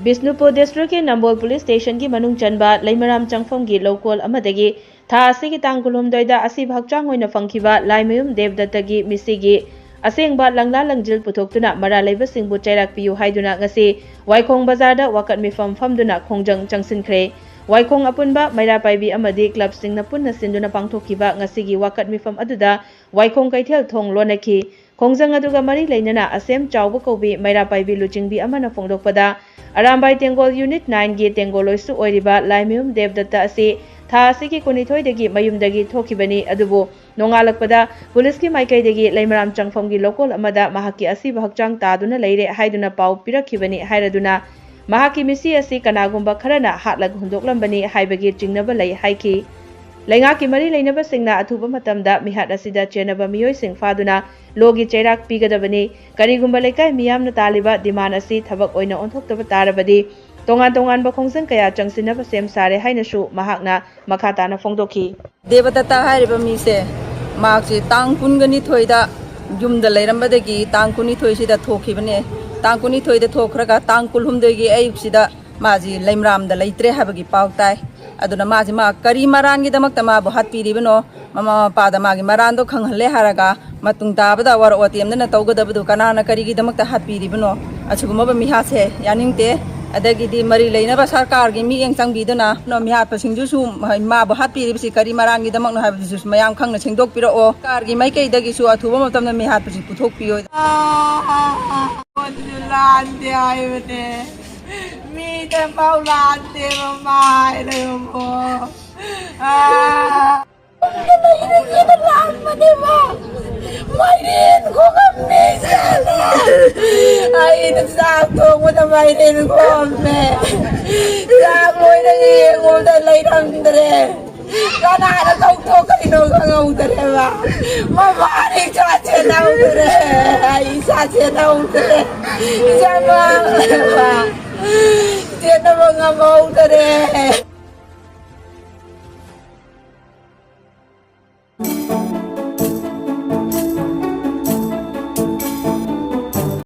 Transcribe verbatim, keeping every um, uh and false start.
ꯕꯤꯁꯅꯨꯄꯨꯔ ꯗꯤꯁꯇ꯭ꯔꯤꯛꯀꯤ ꯅꯝꯕꯣꯜ ꯄꯨꯂꯤꯁ ꯁ꯭ꯇꯦꯁꯟꯒꯤ ꯃꯅꯨꯡ ꯆꯟꯕ ꯂꯩꯃꯔꯥꯝ ꯆꯪꯐꯝꯒꯤ ꯂꯧꯀꯣꯜ ꯑꯃꯗꯒꯤ ꯊꯥ ꯑꯁꯤꯒꯤ ꯇꯥꯡ ꯀꯨꯟꯍꯨꯝꯗꯣꯏꯗ ꯑꯁꯤꯕ ꯍꯛꯆꯥꯡ ꯑꯣꯏꯅ ꯐꯪꯈꯤꯕ ꯂꯥꯏꯃꯌꯨꯝ ꯗꯦꯕꯗꯠꯇꯒꯤ ꯃꯤꯁꯤꯒꯤ ꯑꯁꯦꯡꯕ ꯂꯪꯂꯥ ꯂꯪꯖꯤꯜ ꯄꯨꯊꯣꯛꯇꯨꯅ ꯃꯔꯥꯜ ꯂꯩꯕꯁꯤꯡꯕꯨ ꯆꯩꯔꯥꯛ ꯄꯤꯌꯨ ꯍꯥꯏꯗꯨꯅ ꯉꯁꯤ ꯋꯥꯏꯈꯣꯡ ꯕꯖꯥꯔꯗ ꯋꯥꯀꯠ ꯃꯤꯐꯝ ꯐꯝꯗꯨꯅ ꯈꯣꯡꯖꯪ ꯆꯪꯁꯤꯟꯈ꯭ꯔꯦ꯫ ꯋꯥꯏꯈꯣꯡ ꯑꯄꯨꯟꯕ ꯃꯩꯔꯥ ꯄꯥꯏꯕꯤ ꯑꯃꯗꯤ ꯀ꯭ꯂꯕꯁꯤꯡꯅ ꯄꯨꯟꯅ ꯁꯤꯟꯗꯨꯅ ꯄꯥꯡꯊꯣꯛꯈꯤꯕ ꯉꯁꯤꯒꯤ ꯋꯥꯀꯠ ꯃꯤꯐꯝ ꯑꯗꯨꯗ ꯋꯥꯏꯈꯣꯡ ꯀꯩꯊꯦꯜ ꯊꯣꯡ ꯂꯣꯟꯅꯈꯤ꯫ ꯈꯣꯡꯖꯪ ꯑꯗꯨꯒ ꯃꯔꯤ ꯂꯩꯅꯅ ꯑꯁꯦꯝ ꯆꯥꯎꯕ ꯀꯧꯕꯤ ꯃꯩꯔꯥ ꯄꯥꯏꯕꯤ ꯂꯨꯆꯤꯡꯕꯤ ꯑꯃꯅ ꯐꯣꯡꯗꯣꯛꯄꯗ, ꯑꯔꯥꯝꯕꯥꯏ ꯇꯦꯡꯒꯣꯜ ꯌꯨꯅꯤꯠ ꯅꯥꯏꯟꯒꯤ ꯇꯦꯡꯒꯣꯜꯂꯣꯏꯁꯨ ꯑꯣꯏꯔꯤꯕ ꯂꯥꯏꯃꯌꯨꯝ ꯗꯦꯕꯗꯠꯇ ꯑꯁꯤ ꯊꯥ ꯑꯁꯤꯒꯤ ꯀꯨꯟꯅꯤꯊꯣꯏꯗꯒꯤ ꯃꯌꯨꯝꯗꯒꯤ ꯊꯣꯛꯈꯤꯕꯅꯤ꯫ ꯑꯗꯨꯕꯨ ꯅꯣꯡꯉꯥꯜꯂꯛꯄꯗ ꯄꯨꯂꯤꯁꯀꯤ ꯃꯥꯏꯀꯩꯗꯒꯤ ꯂꯩꯃꯔꯥꯝ ꯆꯪꯐꯝꯒꯤ ꯂꯧꯀꯣꯜ ꯑꯃꯗ ꯃꯍꯥꯛꯀꯤ ꯑꯁꯤꯕ ꯍꯛꯆꯥꯡ ꯇꯥꯗꯨꯅ ꯂꯩꯔꯦ ꯍꯥꯏꯗꯨꯅ ꯄꯥꯎ ꯄꯤꯔꯛꯈꯤꯕꯅꯤ ꯍꯥꯏꯔꯗꯨꯅ, ꯃꯍꯥꯛꯀꯤ ꯃꯤꯁꯤ ꯑꯁꯤ ꯀꯅꯥꯒꯨꯝꯕ ꯈꯔꯅ ꯍꯥꯠꯂꯒ ꯍꯨꯟꯗꯣꯛꯂꯝꯕꯅꯤ ꯍꯥꯏꯕꯒꯤ ꯆꯤꯡꯅꯕ ꯂꯩ ꯍꯥꯏꯈꯤ꯫ ꯂꯩꯉꯥꯛꯀꯤ ꯃꯔꯤ ꯂꯩꯅꯕꯁꯤꯡꯅ ꯑꯊꯨꯕ ꯃꯇꯝꯗ ꯃꯤꯍꯥꯠ ꯑꯁꯤꯗ ꯆꯦꯟꯅꯕ ꯃꯤꯑꯣꯏꯁꯤꯡ ꯐꯥꯗꯨꯅ ꯂꯣꯒꯤ ꯆꯩꯔꯥꯛ ꯄꯤꯒꯗꯕꯅꯤ꯫ ꯀꯔꯤꯒꯨꯝꯕ ꯂꯩꯀꯥꯏ ꯃꯤꯌꯥꯝꯅ ꯇꯥꯜꯂꯤꯕ ꯗꯤꯃꯥꯟ ꯑꯁꯤ ꯊꯕꯛ ꯑꯣꯏꯅ ꯑꯣꯟꯊꯣꯛꯇꯕ ꯇꯥꯔꯕꯗꯤ ꯇꯣꯉꯥꯟ ꯇꯣꯉꯥꯟꯕ ꯈꯣꯡꯖꯪ ꯀꯌꯥ ꯆꯪꯁꯤꯟꯅꯕ ꯁꯦꯝ ꯁꯥꯔꯦ ꯍꯥꯏꯅꯁꯨ ꯃꯍꯥꯛꯅ ꯃꯈꯥ ꯇꯥꯅ ꯐꯣꯡꯗꯣꯛꯈꯤ꯫ ꯗꯦꯕꯗꯠꯇ ꯍꯥꯏꯔꯤꯕ ꯃꯤꯁꯦ, ꯃꯍꯥꯛꯁꯦ ꯇꯥꯡ ꯀꯨꯟꯒ ꯅꯤꯊꯣꯏꯗ ꯌꯨꯝꯗ ꯂꯩꯔꯝꯕꯗꯒꯤ ꯇꯥꯡ ꯀꯨꯟꯅꯤꯊꯣꯏꯁꯤꯗ ꯊꯣꯛꯈꯤꯕꯅꯦ꯫ ꯇꯥꯡ ꯀꯨꯟꯅꯤꯊꯣꯏꯗ ꯊꯣꯛꯈ꯭ꯔꯒ ꯇꯥꯡ ꯀꯨꯟꯍꯨꯝꯗꯣꯏꯒꯤ ꯑꯌꯨꯛꯁꯤꯗ ꯃꯥꯁꯤ ꯂꯩꯃꯔꯥꯝꯗ ꯂꯩꯇ꯭ꯔꯦ ꯍꯥꯏꯕꯒꯤ ꯄꯥꯎ ꯇꯥꯏ꯫ ꯑꯗꯨꯅ ꯃꯥꯁꯤ ꯃꯥ ꯀꯔꯤ ꯃꯔꯥꯟꯒꯤꯗꯃꯛꯇ ꯃꯥꯕꯨ ꯍꯥꯠꯄꯤꯔꯤꯕꯅꯣ? ꯃꯃꯥ ꯃꯄꯥꯗ ꯃꯥꯒꯤ ꯃꯔꯥꯟꯗꯣ ꯈꯪꯍꯜꯂꯦ ꯍꯥꯏꯔꯒ ꯃꯇꯨꯡ ꯇꯥꯕꯗ ꯋꯥꯔꯣꯛ ꯋꯥꯇꯦꯝꯗꯅ ꯇꯧꯒꯗꯕꯗꯨ ꯀꯅꯥꯅ ꯀꯔꯤꯒꯤꯗꯃꯛꯇ ꯍꯥꯠꯄꯤꯔꯤꯕꯅꯣ? ꯑꯁꯤꯒꯨꯝꯂꯕ ꯃꯤꯍꯥꯠꯁꯦ ꯌꯥꯅꯤꯡꯗꯦ꯫ ꯑꯗꯒꯤꯗꯤ ꯃꯔꯤ ꯂꯩꯅꯕ ꯁꯔꯀꯥꯔꯒꯤ ꯃꯤꯠꯌꯦꯡ ꯆꯪꯕꯤꯗꯨꯅ ꯃꯤꯍꯥꯠꯄꯁꯤꯡꯗꯨꯁꯨ ꯃꯥꯕꯨ ꯍꯥꯠꯄꯤꯔꯤꯕꯁꯤ ꯀꯔꯤ ꯃꯔꯥꯟꯒꯤꯗꯃꯛꯅꯣ ꯍꯥꯏꯕꯗꯨꯁꯨ ꯃꯌꯥꯝ ꯈꯪꯅ ꯁꯦꯡꯗꯣꯛꯄꯤꯔꯛꯑꯣ꯫ ꯁꯔꯀꯥꯔꯒꯤ ꯃꯥꯏꯀꯩꯗꯒꯤꯁꯨ ꯑꯊꯨꯕ ꯃꯇꯝꯗ ꯃꯤꯍꯥꯠꯄꯁꯤ ꯄꯨꯊꯣꯛꯄꯤꯌꯣ꯫ ꯑꯗꯨꯁꯨ ꯂꯥꯟꯗꯦ ꯍꯥꯏꯕꯅꯦ꯫ ꯃꯤꯗ ꯐꯥꯎ ꯂꯥꯟꯗꯦ ꯃꯃꯥ ꯍꯥꯏꯔꯒꯀꯣ꯫ ꯑꯥ꯫ ꯂꯩꯔꯒꯦꯅ ꯂꯥꯛꯄꯅꯦꯕ꯫ ꯃꯥꯏꯔꯦꯟ ꯈꯣꯡꯉꯝꯃꯦ ꯏꯆꯥꯅ꯫ ꯑꯩꯅ ꯆꯥꯛ ꯊꯣꯡꯕꯗ ꯃꯥꯏꯔꯦꯟ ꯈꯣꯡꯉꯝꯃꯦ꯫ ꯆꯥꯛ ꯂꯣꯏꯔꯒ ꯌꯦꯡꯉꯨꯕꯗ ꯂꯩꯔꯝꯗ꯭ꯔꯦ꯫ ꯀꯅꯥꯅ ꯂꯧꯊꯣꯛꯈ꯭ꯔꯤꯅꯣ ꯈꯪꯍꯧꯗ꯭ꯔꯦꯕ꯫ ꯃꯃꯥꯅ ꯏꯆꯥ ꯆꯦꯟꯍꯧꯗ꯭ꯔꯦ꯫ ꯑꯩ ꯏꯆꯥ ꯆꯦꯟꯍꯧꯗ꯭ꯔꯦ꯫ ꯏꯆꯥ ꯃꯥꯡꯈ꯭ꯔꯦꯕ꯫ ꯆꯦꯟꯅꯕ ꯉꯝꯍꯧꯗ꯭ꯔꯦ꯫